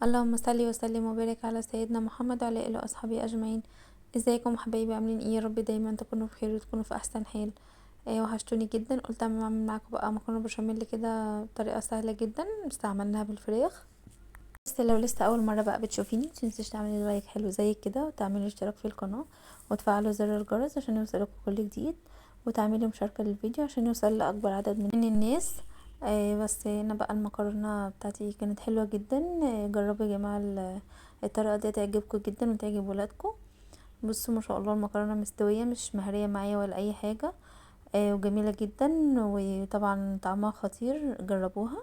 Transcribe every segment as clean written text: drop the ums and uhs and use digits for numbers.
اللهم صل وسلم وبارك على سيدنا محمد وعلى اله واصحابه اجمعين. ازيكم حبايبي؟ عاملين ايه؟ يا رب دايما تكونوا بخير وتكونوا في احسن حال. وحشتوني جدا. قلت اما اعمل معاكم بقى مكرونه بشاميل كده بطريقة سهلة جدا استعملناها بالفراخ. بس لو لسه اول مرة بقى بتشوفيني متنسيش تعملي like حلو زي كده، وتعملي اشتراك في القناة، وتفعلوا زر الجرس عشان يوصلكم كل جديد، وتعملي مشاركة للفيديو عشان يوصل لاكبر عدد من الناس. بس هنا بقى المكرونه بتاعتي كانت حلوة جدا. جربوا يا جماعة الطريقة دي تعجبكم جدا وتعجب ولادكم. بصوا ما شاء الله المكرونه مستوية، مش مهريه معايا ولا اي حاجة، وجميلة جدا، وطبعا طعمها خطير. جربوها.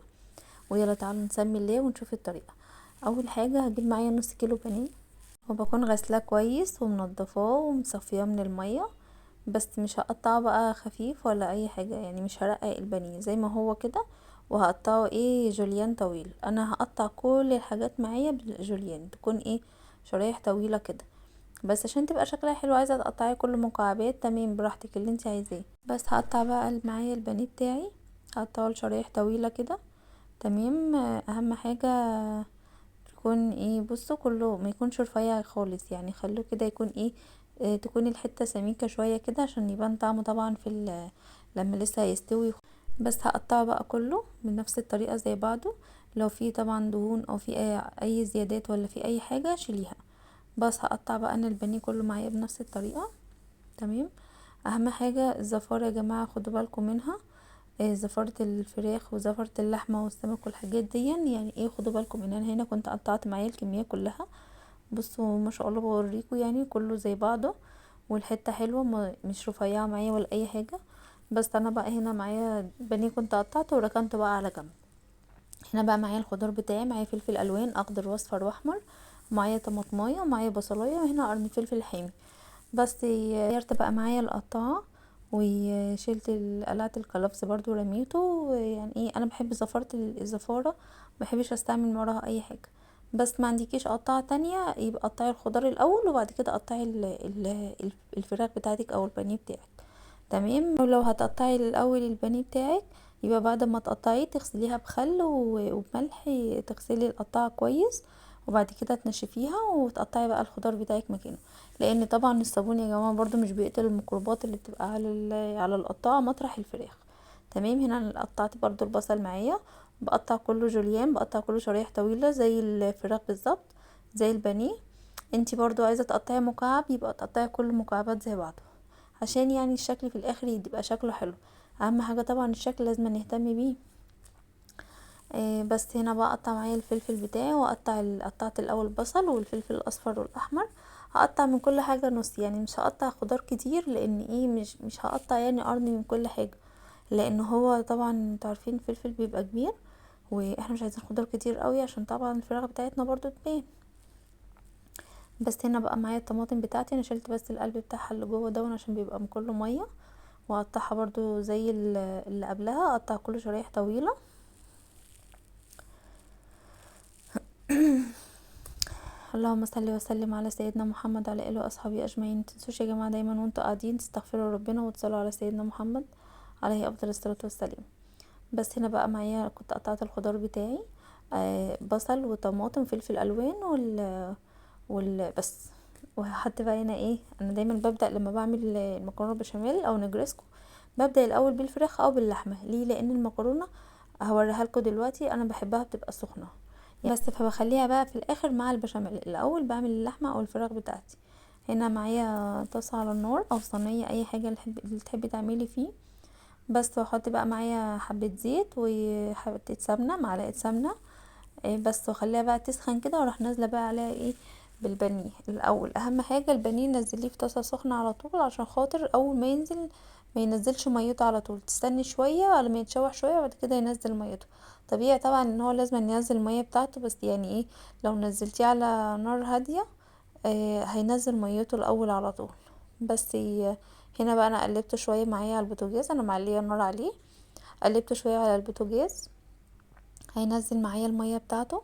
ويلا تعالوا نسمي الله ونشوف الطريقة. اول حاجة هجيب معايا نص كيلو بانيه، وبكون غسلاه كويس ومنضفاه ومصفياه من المية، بس مش هقطعه بقى خفيف ولا اي حاجة، يعني مش هرقق البانيه زي ما هو كده، وهقطعه جوليان طويل. انا هقطع كل الحاجات معايا بالجوليان، تكون شرايح طويلة كده، بس عشان تبقى شكلها حلو. عايزه تقطعيه كله مكعبات، تمام، براحتك اللي انت عايزاه. بس هقطع بقى معايا البانيه بتاعي، هقطعه لشرايح طويلة كده، تمام. اهم حاجة تكون بصوا كله ما يكونش رفيع خالص، يعني خلوه كده يكون تكون الحتة سميكة شوية كده عشان يبان طعمه طبعا في لما لسه هيستوي. بس هقطعه بقى كله بنفس الطريقة زي بعضه. لو في طبعا دهون او في اي زيادات ولا في اي حاجة شيليها. بس هقطع بقى انا البانيه كله معايا بنفس الطريقة، تمام. اهم حاجة الزفاره يا جماعة، خدوا بالكم منها، زفاره الفراخ وزفاره اللحمة والسمك والحاجات دي، يعني خدوا بالكم منها. انا هنا كنت قطعت معايا الكمية كلها. بصوا ما شاء الله بوريكم كله زي بعضه، والحتة حلوة، مش رفيعة معايا ولا اي حاجة. بس انا بقى هنا معايا بانيه كنت قطعته وركنته بقى على جنب. هنا بقى معايا الخضار بتاعي، معايا فلفل الوان اخضر واصفر واحمر، معايا طماطمايه ومعايا بصلايه، وهنا قرن فلفل حامي. بس غيرت بقى معايا القطاعه وشلت قلعت الكلفس برضو ورميته. انا بحب زفاره الزفاره، ما بحبش استعمل من وراها اي حاجة. بس ما عندكيش قطعه تانية يبقى قطعي الخضار الاول وبعد كده قطعي الفراخ بتاعتك او البانيه بتاعك، تمام. ولو هتقطعي الاول البانيه بتاعك يبقى بعد ما تقطعيه تغسليها بخل وبملح، تغسلي القطعة كويس وبعد كده تنشفيها وتقطعي بقى الخضار بتاعك مكانه، لان طبعا الصابون يا جماعة برضو مش بيقتل الميكروبات اللي بتبقى على القطاعه مطرح الفراخ، تمام. هنا انا قطعت برضو البصل معايا، بقطع كله جوليان، بقطع كله شرايح طويلة زي الفراخ بالظبط زي البانيه. انتي برضو عايزه تقطعي مكعب يبقى تقطعي كل مكعبات زي بعض، عشان الشكل في الاخر يبقى شكله حلو. اهم حاجة طبعا الشكل لازم نهتم بيه. بس هنا بقى اقطع معايا الفلفل بتاعي، واقطع قطعت الاول بصل والفلفل الاصفر والاحمر. هقطع من كل حاجة نص، يعني مش هقطع خضار كتير، لان مش هقطع قرن من كل حاجة، لان هو طبعا انتوا عارفين الفلفل بيبقى كبير واحنا مش عايزين خضار كتير قوي عشان طبعا الفراخ بتاعتنا برضو تبان. بس هنا بقى معايا الطماطم بتاعتي، انا شلت بس القلب بتاعها اللي جوه ده عشان بيبقى كله مية، واقطعها برضو زي اللي قبلها، اقطع كل شرايح طويلة. اللهم صل وسلم على سيدنا محمد وعلى اله واصحابه اجمعين. متنسوش يا جماعة دايما وانتوا قاعدين تستغفروا ربنا وتصلوا على سيدنا محمد عليه افضل الصلاة والسلام. بس هنا بقى معايا كنت قطعت الخضار بتاعي، بصل وطماطم وفلفل الوان بس. وهحط بقى هنا انا دايما ببدا لما بعمل المكرونه بشاميل او نجرسكو ببدا الاول بالفراخ او باللحمه. ليه؟ لان المكرونه هوريها لكم دلوقتي انا بحبها بتبقى سخنة بس، فبخليها بقى في الاخر مع البشاميل. الاول بعمل اللحمة او الفراخ بتاعتي. هنا معايا طاسه على النار او صينية، اي حاجة اللي تحبي تعملي فيه. بس واحط بقى معايا حبه زيت وحبه سمنه، معلقه سمنه، بس، واخليها بقى تسخن كده، واروح نازله بقى عليها بالبانيه الاول. اهم حاجة البانيه نزليه في طاسه سخنة على طول، عشان خاطر اول ما ينزل ما ينزلش ميته على طول، تستني شوية على ما يتشوح شوية وبعد كده ينزل ميته. طبيعي طبعا ان هو لازم ينزل المية بتاعته، بس لو نزلتيه على نار هادية، هينزل ميته الاول على طول. بس هنا بقى انا قلبته شوية معايا على البوتاجاز، انا معليه النار عليه، قلبته شوية على البوتاجاز، هينزل معايا المية بتاعته،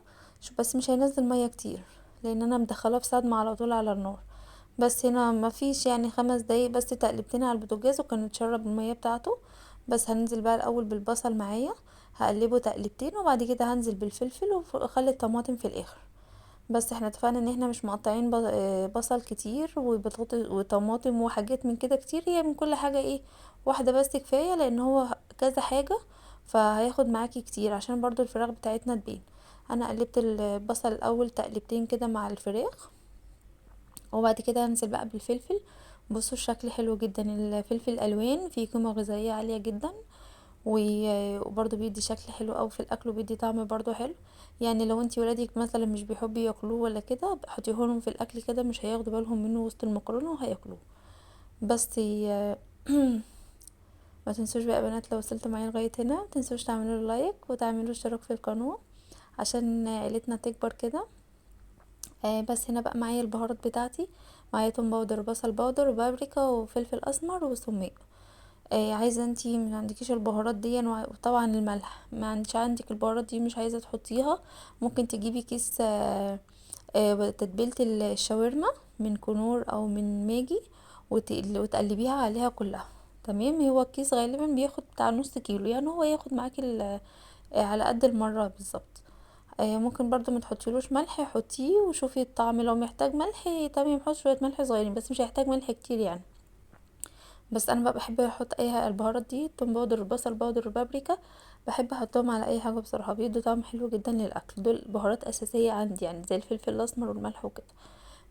بس مش هينزل مية كتير لان انا مدخلاه في صدمة على طول على النار. بس هنا ما فيش 5 دقايق بس تقلبتين على البوتاجاز وكان اتشرب المية بتاعته. بس هنزل بقى الاول بالبصل معايا، هقلبه تقلبتين وبعد كده هنزل بالفلفل واخلي الطماطم في الاخر. بس احنا اتفقنا ان احنا مش مقطعين بصل كتير وبطاطس وطماطم وحاجات من كده كتير، هي من كل حاجة ايه واحدة بس كفاية، لان هو كذا حاجة فهياخد معاكي كتير عشان برضو الفراخ بتاعتنا تبان. انا قلبت البصل الاول تقلبتين كده مع الفراخ، وبعد كده هنزل بقى بالفلفل. بصوا الشكل حلو جدا، الفلفل الالوان فيه قيمة غذائية عالية جدا، وبرضو بيدي شكل حلو قوي في الاكل، وبيدي طعم برضو حلو. يعني لو انتي ولادك مثلا مش بيحبوا ياكلوه ولا كده، حطيه لهم في الاكل كده، مش هياخدوا بالهم منه وسط المكرونه وهياكلوه. بس ما تنسوش بقى يا بنات، لو وصلتوا معايا لغاية هنا ما تنسوش تعملوا لايك وتعملوا اشتراك في القناة عشان عيلتنا تكبر كده. بس هنا بقى معايا البهارات بتاعتي، معايا توم powder وبصل powder وبابريكا وفلفل اسمر وسماق. عايزه انتي ما عندكيش البهارات دي، وطبعا الملح ما عندش عندك البهارات دي مش عايزه تحطيها، ممكن تجيبي كيس تتبيله الشاورما من كنور او من ماجي وتقلبيها عليها كلها. تمام، هو الكيس غالبا بياخد بتاع نص كيلو، يعني هو ياخد معاكي على قد المرة بالظبط. ممكن برضو ما تحطيلوش ملح، حطيه وشوفي الطعم، لو محتاج ملح تمام حطي شوية ملح صغيرين، بس مش هيحتاج ملح كتير يعني. بس انا بقى بحب احط اي البهارات دي، توم powder وبصل powder وبابريكا، بحب احطهم على اي حاجة بصراحة، بيدوا طعم حلو جدا للاكل. دول بهارات اساسية عندي يعني، زي الفلفل الاسمر والملح وكده.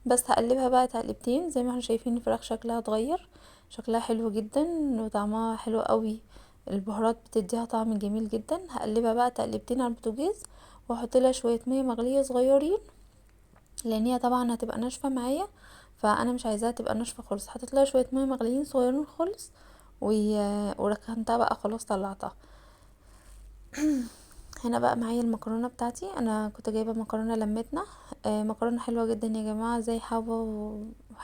بس هقلبها بقى تقلبتين، زي ما احنا شايفين الفراخ شكلها اتغير، شكلها حلو جدا وطعمها حلو قوي، البهارات بتديها طعم جميل جدا. هقلبها بقى تقلبتين على البوتاجاز، واحط لها شوية مية مغليه صغيرين، لان هي طبعا هتبقى ناشفة معايا، فانا مش عايزاها تبقى ناشفة خالص. حطيت لها شوية مية مغليين صغيرين خالص وركنتها بقى خلاص، طلعتها. هنا بقى معايا المكرونه بتاعتي، انا كنت جايبه مكرونه لمتنا، مكرونه حلوة جدا يا جماعة، زي حوا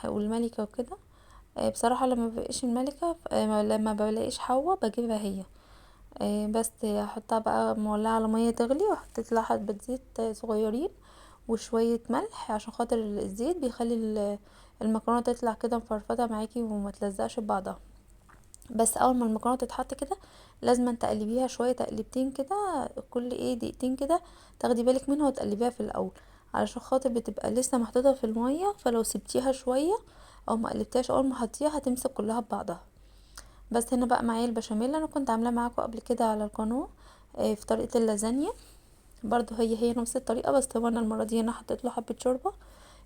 والملكة وكده. بصراحة لما بلاقيش الملكة، لما بلاقيش حوا بجيبها هي. بس هحطها بقى مولعه على مية تغلي، وحطيت لها حبه زيت صغيرين وشوية ملح عشان خاطر الزيت بيخلي المكرونه تطلع كده مفرفطه معاكي وما تلزقش في بعضها. بس اول ما المكرونه تتحط كده لازم تقلبيها شوية، تقلبتين كده كل دقيقتين كده، تاخدي بالك منها وتقلبيها في الاول علشان خاطر بتبقى لسه محطوطة في المية، فلو سبتيها شوية او ما قلبتيهاش اول ما حطيتيها هتمسك كلها ببعضها. بس هنا بقى معايا البشاميل، انا كنت عاملاه معاكم قبل كده على القناة، في طريقه اللازانيا، برضو هي نفس الطريقة، بس هو انا المرة دي هنا حطيت له حبه شوربة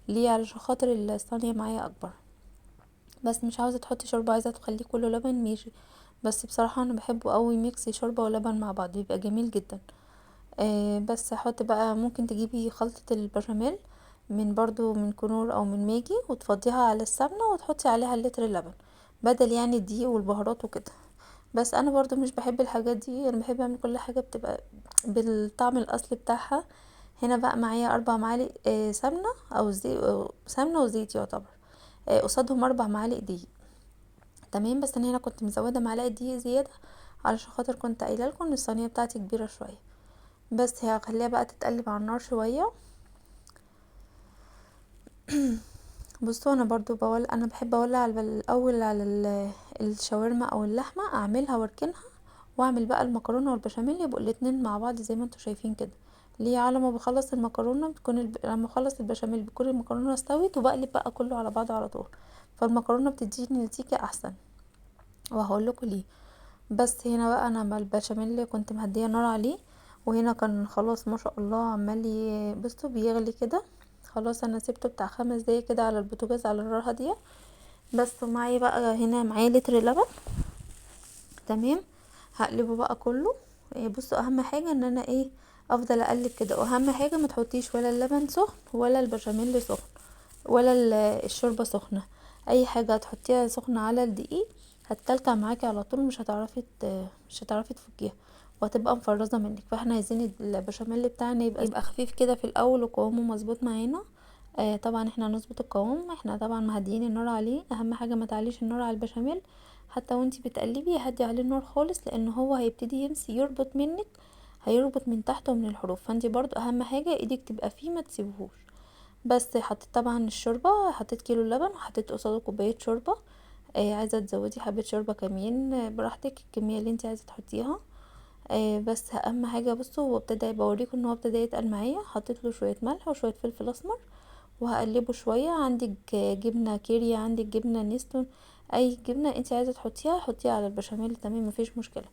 ليه علشان خاطر الصينية معايا اكبر. بس مش عاوزه تحطي شوربة، عايزه تخليه كله لبن ماشي، بس بصراحة انا بحبه قوي mix شوربة ولبن مع بعض، بيبقى جميل جدا. بس هحط بقى، ممكن تجيبي خلطه البشاميل من برضو من كنور او من ماجي، وتفضيها على السمنة وتحطي عليها اللتر اللبن بدل يعني الدقيق والبهارات وكده. بس انا برضو مش بحب الحاجات دي، انا بحب اعمل كل حاجة بتبقى بالطعم الاصلي بتاعها. هنا بقى معايا 4 معالق، سمنه او زيت، سمنه وزيت يعتبر، قصادهم 4 معالق دقيق. تمام، بس انا هنا كنت مزوده معلقه دقيق زيادة علشان خاطر كنت قايله لكم ان الصينية بتاعتي كبيرة شوية. بس هخليها بقى تتقلب على النار شوية. بصوا انا برضو انا بحب اولع على الاول على الشاورما او اللحمة، اعملها واركنها، واعمل بقى المكرونه والبشاميل، يبقوا الاتنين مع بعض زي ما انتوا شايفين كده. ليه؟ على ما بخلص المكرونه بتكون لما اخلص البشاميل بتكون المكرونه استوت، وبقلب بقى كله على بعضه على طول، فالمكرونه بتديني نتيجة احسن، وهقول لكم ليه. بس هنا بقى انا مع البشاميل كنت مهديه النار عليه، وهنا كان خلاص ما شاء الله عمال بصوا بيغلي كده. خلاص انا سبته بتاع 5 دقايق كده على البوتاجاز على النار هادية. بس معايا بقى هنا معايا لتر لبن. تمام، هقلبه بقى كله. بصوا اهم حاجة ان انا افضل اقلب كده، واهم حاجة ما تحطيش ولا اللبن سخن ولا البشاميل سخن ولا الشوربة سخنة، اي حاجة هتحطيها سخنة على الدقيق هتكلكع معاكي على طول، مش هتعرفي تفكيها وهتبقى مفرزه منك. فاحنا عايزين البشاميل بتاعنا يبقى خفيف كده في الاول وقوامه مظبوط معانا. طبعا احنا هنظبط القوام، احنا طبعا مهديين النار عليه. اهم حاجة ما تعليش النار على البشاميل حتى وانتي بتقلبي، هدي عليه النار خالص، لان هو هيبتدي يربط منك، هيربط من تحت ومن الحروف. فانتي برضو اهم حاجة ايدك تبقى فيه ما تسيبهوش. بس حطيت طبعا الشوربة، حطيت كيلو لبن وحطيت قصاده كوباية شوربة. عايزه تزودي حبه شوربة كمان، براحتك، الكمية اللي انتي عايزه تحطيها. بس اهم حاجة بصوا هو ابتدى، بوريكم ان هو ابتدى يتقل معايا. حطيت له شوية ملح وشوية فلفل اسمر وهقلبه شوية. عندك جبنه كيري، عندك جبنه نستون، اي جبنه انت عايزه تحطيها حطيها على البشاميل، تمام مفيش مشكلة.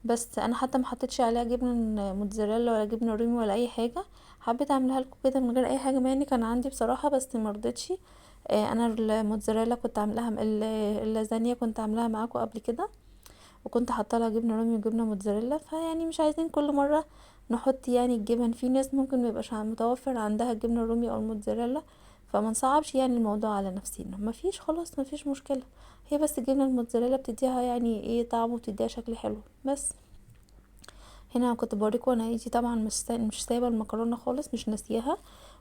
بس انا حتى ما حطيتش عليها جبنه موتزاريلا ولا جبنه رومي ولا اي حاجة، حبيت اعملها لكم كده من غير اي حاجة، مع ان كان عندي بصراحة بس ما رضيتش. انا الموتزاريلا كنت عاملاها، اللازانيا كنت عاملاها معاكم قبل كده، وكنت حاطه لها جبنه رومي وجبنه موتزاريلا، فيعني مش عايزين كل مرة نحط يعني الجبن. في ناس ممكن ما يبقاش متوفر عندها الجبنة الرومي او الموتزاريلا، فما نصعبش يعني الموضوع على نفسينا. ما فيش خلاص، ما فيش مشكلة، هي بس الجبنة الموتزاريلا بتديها يعني ايه طعم وبتديها شكل حلو. بس هنا كنت بوريكم انا ايدي طبعا مش سايبه المكرونه خالص، مش ناسياها،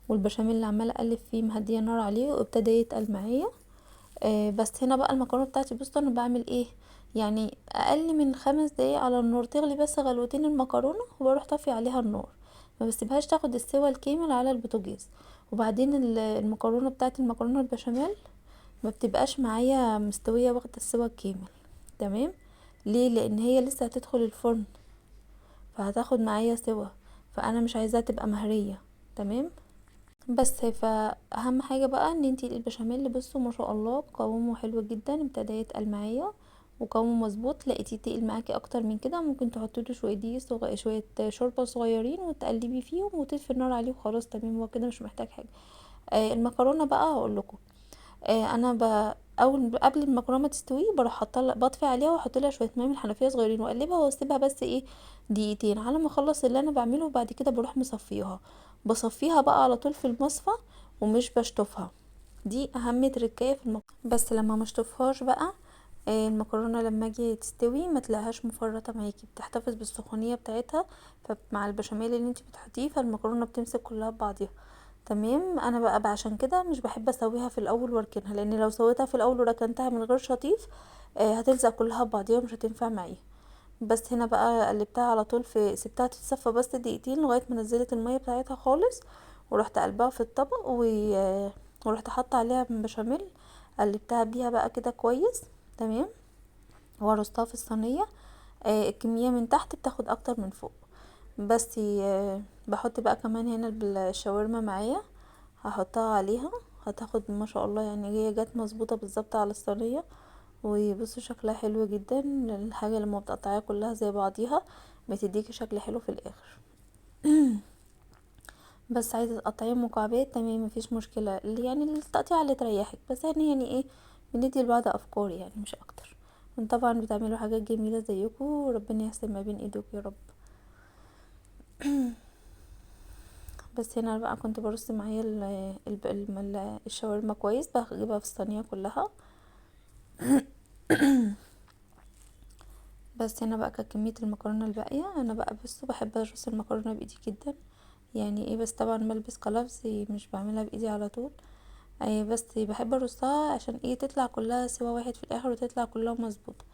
والبشاميل اللي عماله اقلب فيه مهديه النار عليه وابتدى يتقل معايا. بس هنا بقى المكرونه بتاعتي بصوا انا بعمل ايه، يعني اقل من 5 دقايق على النار تغلي بس غلوتين المكرونه، وبروح طافية عليها النار، ما بسيبهاش تاخد السوى الكامل على البوتاجاز. وبعدين المكرونه بتاعت المكرونه البشاميل ما بتبقاش معايا مستوية واخده السوى الكامل، تمام. ليه؟ لان هي لسه هتدخل الفرن فهتاخد معايا سوا، فانا مش عايزاها تبقى مهريه، تمام. بس فاهم حاجة بقى ان انتي البشاميل بصوا ما شاء الله قوامه حلو جدا، ابتدى يتقل معايا وقوامه مظبوط. لقيتيه تقل معاكي اكتر من كده ممكن تحطي له شوية دقيق شوية شوربة صغيرين وتقلبي فيهم وتطفي النار عليه وخلاص، تمام. هو كده مش محتاج حاجة. المكرونه بقى هقول لكم، انا اول قبل المكرونه ما تستوي بروح حاطه، بطفي عليها واحط لها شوية مية من الحنفية صغيرين واقلبها واسيبها بس ايه دقيقتين على ما اخلص اللي انا بعمله. وبعد كده بروح مصفيها، بصفيها بقى على طول في المصفى ومش بشطفها، دي اهم تركايه في المكرونه. بس لما ما اشطفهاش بقى، المكرونه لما اجي تستوي ما تلاقيهاش مفرطة معاكي، بتحتفظ بالسخونيه بتاعتها فمع البشاميل اللي انت بتحطيه، فالمكرونه بتمسك كلها ببعضيها، تمام. انا بقى عشان كده مش بحب اسويها في الاول واركنها، لان لو سويتها في الاول وركنتها من غير شطيف، هتلزق كلها ببعضيها ومش هتنفع معايا. بس هنا بقى قلبتها على طول، في سبتها تتصفى بس دقيقتين لغاية ما نزلت المية بتاعتها خالص، ورحت قلبها في الطبق ورحت حاطه عليها بشاميل، قلبتها بيها بقى كده كويس، تمام. ورصتها في الصينية. الكمية من تحت بتاخد اكتر من فوق. بس بحط بقى كمان هنا الشاورما معايا، هحطها عليها، هتاخد ما شاء الله يعني هي جت مظبوطة بالظبط على الصينية. وبصوا شكلها حلو جدا، الحاجة لما بتقطعيها كلها زي بعضيها بتديكي شكل حلو في الاخر. بس عايزه تقطعيهم مكعبات تمام مفيش مشكلة، يعني التقطيع اللي تريحك، بس يعني ايه بندي لبعض افكار يعني مش اكتر. طبعا بتعملوا حاجات جميلة زيكم، وربنا يحسن ما بين ايديكم يا رب. بس هنا بقى كنت برص معايا الشاورما كويس، بجيبها في الصينية كلها. بس هنا بقى كانت كمية المكرونه الباقية. انا بقى بصوا بحب ارص المكرونه بايدي جدا، يعني ايه بس طبعا بلبس قلابس، مش بعملها بايدي على طول، بس بحب ارصها عشان ايه تطلع كلها سوا واحد في الاخر وتطلع كلها مظبوطة.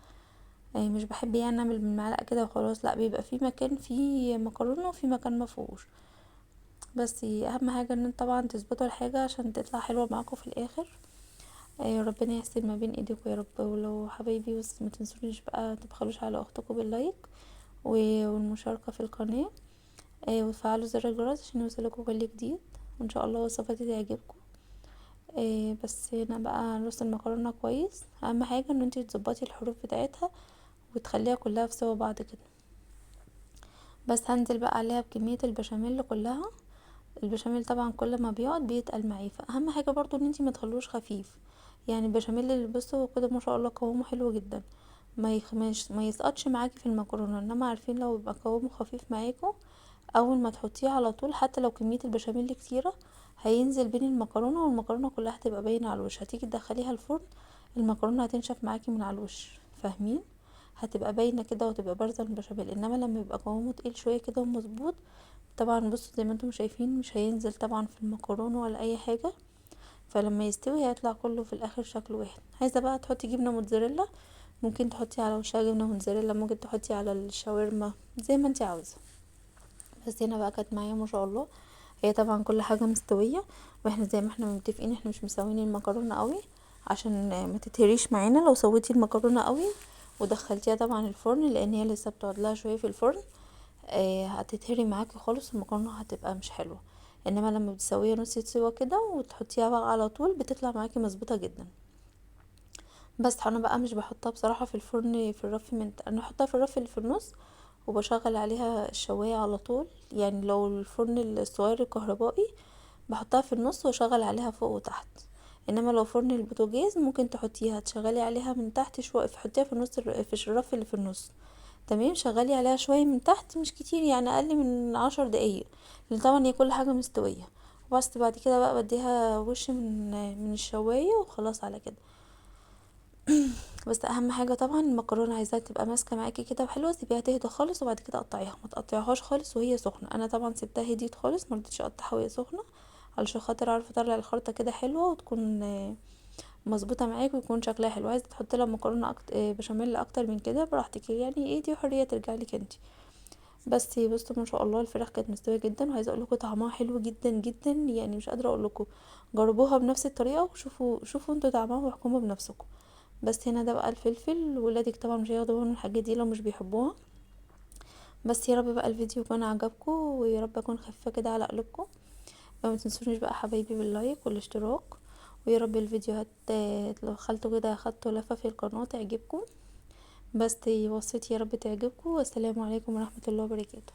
مش بحب يعني اعمل بالمعلقه كده وخلاص، لا بيبقى في مكان فيه مكرونه وفي مكان ما فيهوش. بس اهم حاجة ان طبعا تظبطوا الحاجة عشان تطلع حلوة معاكم في الاخر. ربنا يحسن ما بين ايديكم يا رب. ولو حبايبي بس ما تنسونيش بقى، تبخلوش على اختكم بال like والمشاركة في القناة، وتفعلوا زر الجرس عشان يوصلكم كل جديد، وان شاء الله وصفاتي تعجبكم. بس هنا بقى نرص المكرونه كويس، اهم حاجة ان انتي تظبطي الحروف بتاعتها وتخليها كلها في سوا بعض كده. بس هنزل بقى عليها بكمية البشاميل كلها. البشاميل طبعا كل ما بيقعد بيتقل معاه، فاهم حاجة برضو ان انتي ما تخلوش خفيف، يعني البشاميل اللي بصوا كده ما شاء الله قوامه حلو جدا، ما يسقطش معاكي في المكرونه. انما عارفين لو يبقى قوامه خفيف معاكم اول ما تحطيه على طول، حتى لو كمية البشاميل كتيرة هينزل بين المكرونه، والمكرونه كلها هتبقى باينة على الوش. هتيجي تدخليها الفرن المكرونه هتنشف معاكي من على الوش، فاهمين؟ هتبقى باينة كده وتبقى بارزة البشاميل. انما لما يبقى قوامه تقيل شوية كده ومظبوط، طبعا بصوا زي ما انتم شايفين مش هينزل طبعا في المكرونه ولا اي حاجة، فلما يستوي هيطلع كله في الاخر شكل واحد. عايزه بقى تحطي جبنه موتزاريلا، ممكن تحطي على وشها جبنه موتزاريلا، ممكن تحطي على الشاورما زي ما انت عاوزه. بس هنا بقى كانت معايا ما شاء الله، هي طبعا كل حاجة مستوية، واحنا زي ما احنا متفقين احنا مش مسويين المكرونه قوي عشان ما تتهريش معانا. لو سويتي المكرونه قوي ودخلتيها طبعا الفرن، لان هي لسه بتقعد لها شوية في الفرن، هتتهري معاكي خالص، المكرونه هتبقى مش حلوة. انما لما بتسويها نص سوا كده وتحطيها بقى على طول بتطلع معاكي مظبوطة جدا. بس انا بقى مش بحطها بصراحة في الفرن في الرف، من انا بحطها في الرف اللي في النص وبشغل عليها الشوايه على طول. يعني لو الفرن الصغير الكهربائي بحطها في النص واشغل عليها فوق وتحت، انما لو فرن البوتاجاز ممكن تحطيها تشغلي عليها من تحت شوية، تحطيها في النص في الرف اللي في النص، تمام. شغلي عليها شوية من تحت، مش كتير يعني اقل من 10 دقايق، لان طبعا هي كل حاجة مستوية. وبس بعد كده بقى بديها وش من الشوايه وخلاص على كده. بس اهم حاجة طبعا المكرونه عايزاها تبقى ماسكه معاكي كده وحلوه، سيبيها تهدى خالص وبعد كده قطعيها، ما تقطعيهاش خالص وهي سخنة. انا طبعا سبتها هديت خالص، ما رضيتش اقطعها وهي سخنة علشان خاطر اعرف اطلع الخلطة كده حلوة وتكون مظبوطة معاك ويكون شكلها حلو. عايزه تحطي لها مكرونه بشاميل اكتر من كده براحتك، يعني ايه دي حرية ترجع لك انت. بس بصوا ما شاء الله الفراخ كانت مستوية جدا، وعايزه اقول لكم طعمها حلو جدا جدا، يعني مش قادرة اقول لكم. جربوها بنفس الطريقة وشوفوا، شوفوا انتوا طعمها واحكموا بنفسكم. بس هنا ده بقى الفلفل، ولادك طبعا مش هياخدوا بالهم من الحاجات دي لو مش بيحبوها. بس يا رب بقى الفيديو يكون عجبكم، ويا رب اكون خفيفة كده على قلوبكم. فما تنسونيش بقى حبايبي باللايك والاشتراك، ويا رب الفيديوهات لو دخلتوا كده خدتوا لفه في القناة تعجبكم. بس وصيتي يا رب تعجبكم، والسلام عليكم ورحمة الله وبركاته.